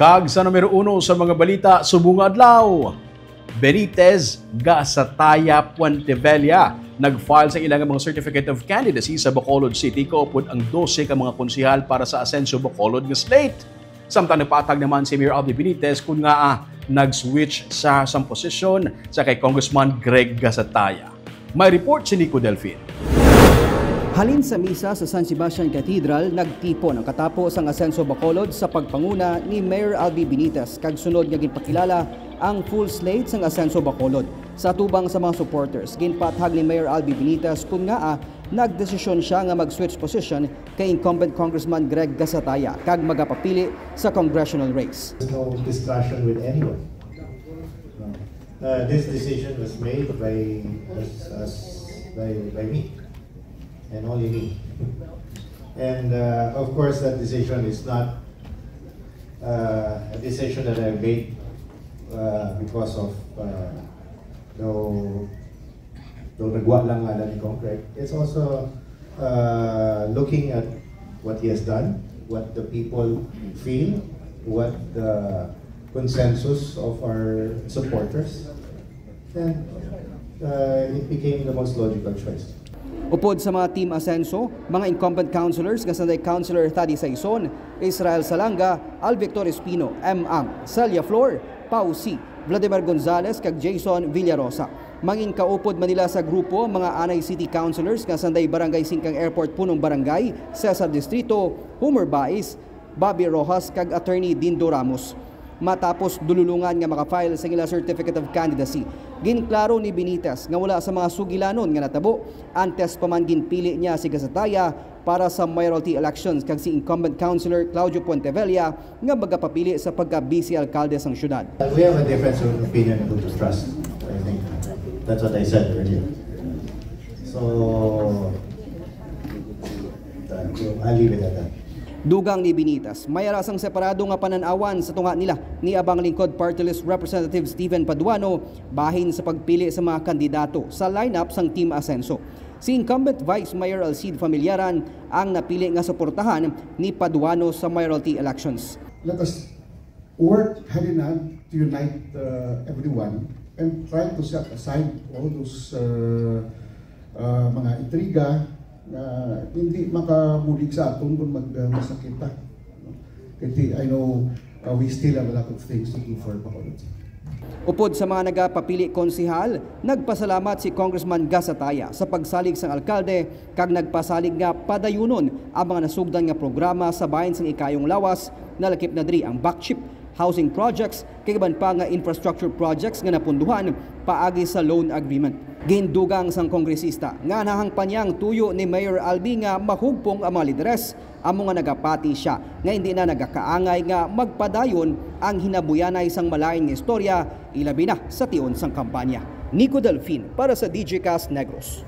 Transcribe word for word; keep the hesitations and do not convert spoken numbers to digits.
Kag sa numero uno sa mga balita subong nga adlaw, Benitez, Gasataya, Puentevella nag-file sa ila nga mga Certificate of Candidacy sa Bacolod City kaupod ang dose ka mga konsehal para sa Asenso Bacolod nga slate. Samtang nagpatag naman si Mayor Albee Benitez kun ngaa nag-switch sa sang posisyon sa kay Congressman Greg Gasataya. May report si Nico Delfin. Halin sa misa sa San Sebastian Cathedral, nagtipon ang katapo sang Asenso Bacolod sa pagpanguna ni Mayor Albee Benitez, kag sunod nga ginpakilala ang full slate sang Asenso Bacolod. Sa atubang sa mga supporters, ginpaathag ni Mayor Albee Benitez kun ngaa nagdesisyon siya nga mag-switch position kay incumbent Congressman Greg Gasataya kag magapapili sa congressional race. There's no discussion with anyone. No. Uh, this decision was made by us, us by, by me and only me. And uh, of course, that decision is not uh, a decision that I made uh, because of uh, though though nagwa lang nga ni Cong Greg. It's also uh, looking at what he has done, what the people feel, what the consensus of our supporters, and uh, it became the most logical choice. Upod sa mga Team Asenso, mga incumbent councilors nga sanday Councilor Thady Saison, Israel Salanga, Al Victor Espino, M. Ang, Celia Flor, Pau C., Vladimir Gonzalez kag Jason Villarosa. Mangin kaupod man nila sa grupo ang mga anay city councilors nga sanday Barangay Singkang Airport Punong Barangay, Cesar Distrito, Homer Bais, Bobby Rojas kag Attorney Dindo Ramos. Matapos dululungan nga makafile sa ila Certificate of Candidacy, ginklaro ni Benitez nga wala sa mga sugilanon nga natabo antes pa man ginpili niya si Gasataya para sa mayoralty elections kag si incumbent councilor Claudio Puentevella nga magapapili sa pagka-vice alkalde sang syudad. We have a difference of opinion who to trust. I think that's what I said earlier. So, uh, I'll leave it at that. Dugang ni Benitez, may ara sang separado nga panan-awan sa tunga nila ni Abang Lingkod Party List Representative Steven Paduano bahin sa pagpili sa mga kandidato sa lineup sang Team Asenso. Si incumbent Vice Mayor Alcide Familiaran ang napili nga suportahan ni Paduano sa mayoralty elections. Let us work hand in hand to unite uh, everyone and try to set aside all those uh, uh, mga intriga na hindi makabulig sa aton kung mag, uh, masakit ta. No? Kasi I know uh, we still have a lot of things to do for Bacolod. Upod sa mga nagapapili konsehal, nagpasalamat si Congressman Gasataya sa pagsalig sang alkalde kag nagpasalig nga padayunon ang mga nasugdan nga programa sa bahin sang ikayong lawas, nalakip na diri ang backchip, housing projects, kag iban pa nga infrastructure projects nga napunduhan paagi sa loan agreement. Gindugang sang kongresista nga nahangpan niya ang tuyo ni Mayor Albee nga mahugpong ang mga lideres, amo nga nagapati sia nga hindi na nagakaangay nga magpadayon ang hinabuyanay sang malain nga istorya, ilabi na sa tion sang kampanya. Nico Delfin para sa D J Cast Negros.